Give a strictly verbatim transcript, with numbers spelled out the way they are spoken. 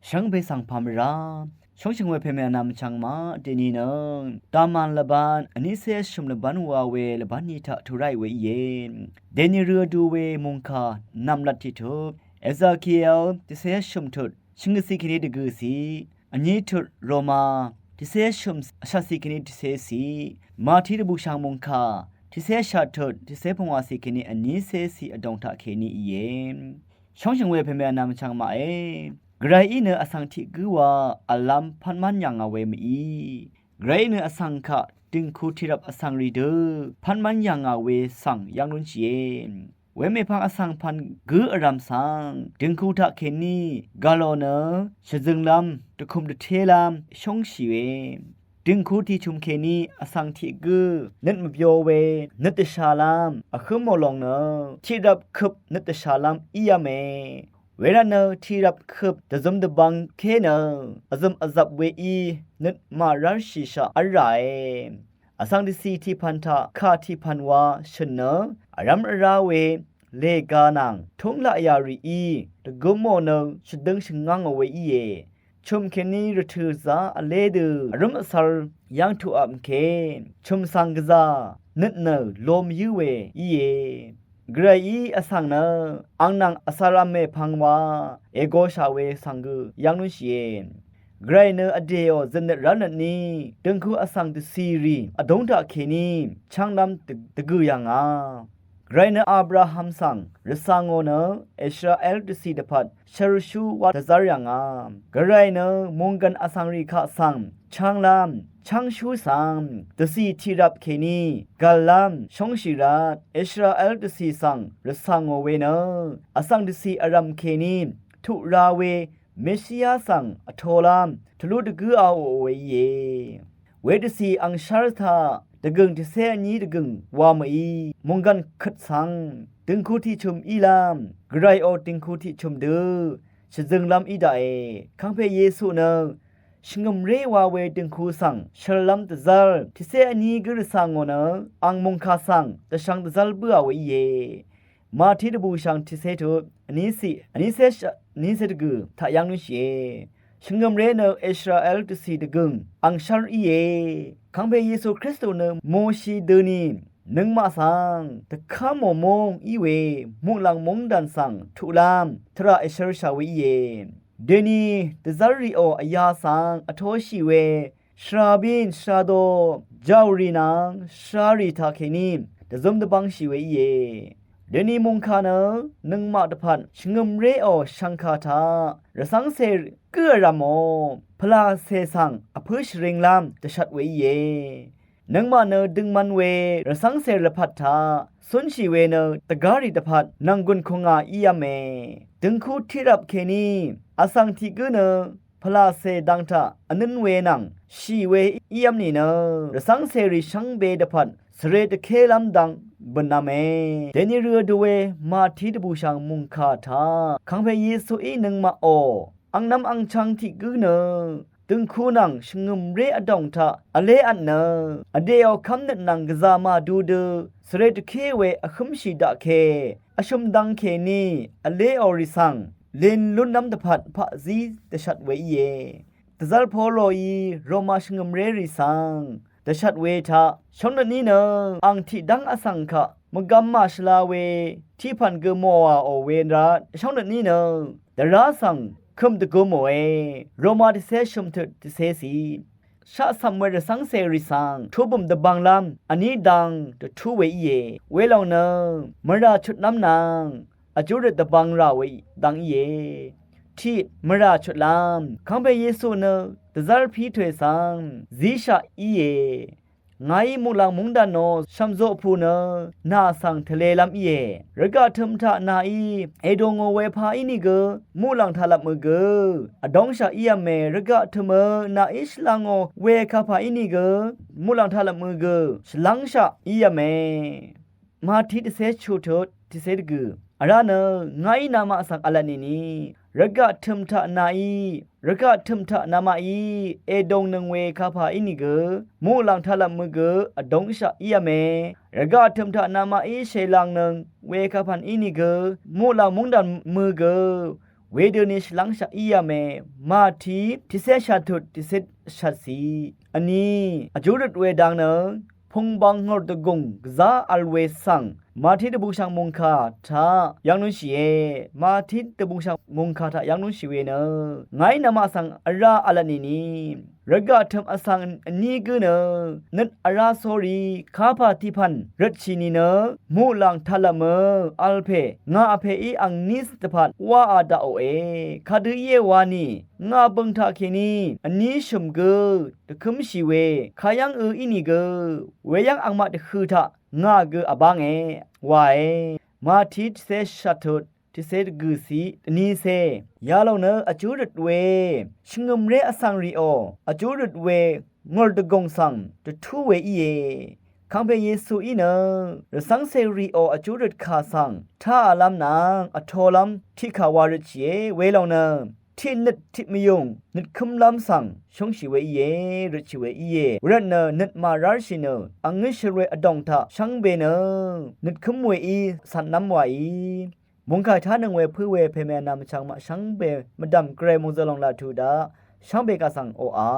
Shvngbe svng pà mvrá shóngshø̀ng we pème vnvm vchvng maq dèní nø Daman lvbán vnícé shø̀m lvbán wa we lvbán ni taq tvrá ì we íe. Dèní rø vdu we mòngkà nv̀mlat tiqtut Ezekiel tiqcé shø̀m tut shvngøtcì kèní dvgø̀cì, vní tut Roma tiqcé shø̀m vshaqcì kèní tiqcécì, Mati dvbùshv̀ng mòngkà tiqcé shaq tut tiqcé pungwàcì kèní vnícécì vdòng taq kèní íe. Shóngshø̀ng we pème vnvm vchvng maqe. Gvrayí nø vsvng tiq gǿ wa vlv́m pv́nmv́n yà ngà we mv-í. Gvrayí nø vsvng kaq dø̀ngku tiqrvp vsvng rì dø pv́nmv́n yà ngà we svng yv́ng lúnshìe. Wemèpvng vsvng pv̀n gǿ vrv̀m svng dø̀ngku taq kèní gv̀lò nø shvzønglv́m dvkùm dvtélv́m shóngshì we, dø̀ngku tìchùm kèní vsvng tiq gǿ nøt mvbyo we nøt dvshàlv́m vhǿmò lòng nø tiqrvp køp nøt dvshàlv́m ív̄me. Wervtnø tiqrvp køp dvzøm dvbvng ké nø vzø̀m vzvp weí nøt màrv́rshìshaq v́lràe. Vsvng dvcì tiqpv̀n taq kà tiqpv̀n wa shø̀n nø vrv́m vrá we lèga nvng túng laqyà rìí dvgǿmò nø shvdøng shvngv́ngò we íe. Chø̀m kèní rvtø̀ zá vlé dø vrǿm vsvr yv́ng tuqvp ke chø̀m svng gvzà nøt nø lōm yǿ we íe. Gvrayí vsvng nø ang nvng vsvr v̄m mèpvng wa ègoshà we svng gø yv́ng lúnshìe. Gvray nø vdèò zøtnøt rv́lnøtní dø̀ngku vsvng dvcìrì vdúng taq kèní chv́nglv́m dvgø̀ yà ngà. Gvray nø Abraham svng rvcà ngò nø Israel dvcì dvpvt shvrshú wa dvzv́r yà ngà. Gvray nø mònggv̀n vsvng rì kaq svng chv́nglv́m chv́ngshú svng dvcì tiqrvp kèní gv̀llv́m shóngshì rvt Israel dvcì svng rvcà ngò we nø vsvng dvcì vrv̀m kèní tuq ra we Meshia svng vtolv́m tvlú dvgǿ aò we íe. Wedvcì angshv́r taq dvgø̀ng tiqcé vní dvgø̀ng wa mø̀í mònggv̀n køt svng dø̀ngku tiqchø̀m ílv́m Gvrayò dø̀ngku tiqchø̀m dø shvzønglv́m í daqe. Kangpe Yesu nø shvngø̀mré wa we dø̀ngku svng shøllv́m dvzv́r tiqcé vní gǿ rvcà ngò nø ang mòngkà svng dvshvng dvzv́r bǿà we íe. Mati dvbùshv̀ng tiqcé tut vnícì vnícé shaq vnícé dvgø̀ taq yv́ng lúnshìe. Shvngø̀mré nø Israel dvcì dvgø̀ng angshv́r íe. Kangpe Yesu Kristu nø Moshi døni nøngmaq svng dvkv́mò móng í we muqlàng móngdàn svng tuqlv́m tvrà èshørshà we íe. Dèni dvzv́r rìò vyā svng vtoshì we shvrabín shvrado jàùrì nvng shvrarì taqkèní dvzøm dvbvngshì we íe. Dèni mòngkà nø nøngmaq dvpvt shvngø̀mréò shv̀ngkà taq rvcv́ngcè gǿ vrv̀mò pvlàcè svng vpǿ shvringlv́m dvshvt we íe. Nøngmaq nø døngman we rvcv́ngcè lvpat taq cúnshì we nø dvgárì dvpvt nv̀nggùn kùngà ív̄me. Døngku tiqrvp kèní vsvng tiq gǿ nø pvlàcè dang taq vnǿn we nvng shì we ív̄m nìnø rvcv́ngcèrì shvngbe dvpvt svre dvkélv́m dang bø̀nv̄me. Dèni rø dø we Mati dvbùshv̀ng mòngkà taq kangpe Yesuí nøngmaqò angnv̄m angchv̄ng tiq gǿ nø døngku nvng shvngø̀mré vdòng taq vlé vtnø vdèò kv́mnøt nvng gvzà màdu dø svre dvké we vhǿmshì daqke vshø̀m dang kèní vléò rì svng lin lúnlv́m dvpvt paqzí dvshvt we íe. Dvzv́r Poloí Roma shvngø̀mrérì svng dvshvt we taq shóngnøt ní nø ang tiqdv́ng vsvng kaq mvgvm màshvla we tiqpv̀n gø mòàò we rvt shóngnøt ní nø dvrá svng kø̀m dvgø̄mòe. Roma tiqcé shø̀mtøt tiqcécì shaqcv̀m we rvcv́ngcèrì svng tubø̀m dvbvnglv́m vní dang dvtú we íe. Welòng nø mvrà chutlv́m nvng vjúrøt dvbvng rà we dang íe. Tiq mvrà chutlv́m kangpe Yesu nø dvzv́r pí tòe svng zíshaq íe. Ngàí muqlàng móngdàn nò shv̀mzoqpù nø nà svng tvlelv́m íe. Rvgaq tø̀m taq nàí èdò ngò we pà ínìgø muqlàng taqlvpmø gø vdóngshaq ív̄me. Rvgaq tø̀mø nàí shvlangò we kapà ínìgø muqlàng taqlvpmø gø shvlv́ngshaq ív̄me. Mati dvcé chuqtut tiqcé dvgø̀ vrá nø ngàí namaq svng v̄lvt nìni rvgaq tø̀m taq nàí rvgaq tø̀m taq namaqí èdòngnøng we kapà ínìgø muqlàng taqlvpmø gø vdóngshaq ív̄me. Rvgaq tø̀m taq namaqí shèlangnøng we kapv̀n ínìgø muqlàng móngdàn mø gø wedøni shvlv́ngshaq í yvme. Màti tiqcé shvttut tiqcé shvtcì vní vjú røt we dang nø pungbang ngòrdvgùng gvzá vl we svng Màti dvbùngshv̀ng mòngkà taq yv́ng lúnshìe. Màti dvbùngshv̀ng mòngkà taq yv́ng lúnshì we nø ngàí namaq svng vrá v̄lvt nìni rvgaq tø̀m vsvng vní gǿ nø nøt vrá sórí kapà tiqpv̀n røtshì nìnø muqlàng taqlv̀mø vl pè ngà vpèí angní dvpvt wáā daqòe. Kadø íe wani ngà bø̀ng taqkèní vní shø̀m gø dvkǿmshì we kayv́ng ø ínìgø weyv́ng angmaq dvhø̄ taq ngà gø vbánge wae. Màti tiqcé shvttut tiqcé dvgø̀ciq dvnicé yalòng nø vjú røt we shvngø̀mré vsvng rìò vjú røt we ngòrdvgùng svng dvtú we íe. Kangpe Yesuí nø rvcv́ngcè rìò vjú røt kà svng táàlv́m nvng vtolv́m tiqkà wa røtshìe. Welòng nø tiqnøt tiqmvyùng nøtkǿmlv́m svng shúngshì we íe, røtshì we íe. Wervtnø nøt màrárshì nø angní shvre vdòng taq shvngbe nø nøtkǿm weí cv̀nlv́m waí mòngkà tánøng we pǿ we pèmè vnvm vchvng maq shvngbe mvdv̀m gvray mòngzø̀lòng laq tuq daq shvngbe kaq svng oqà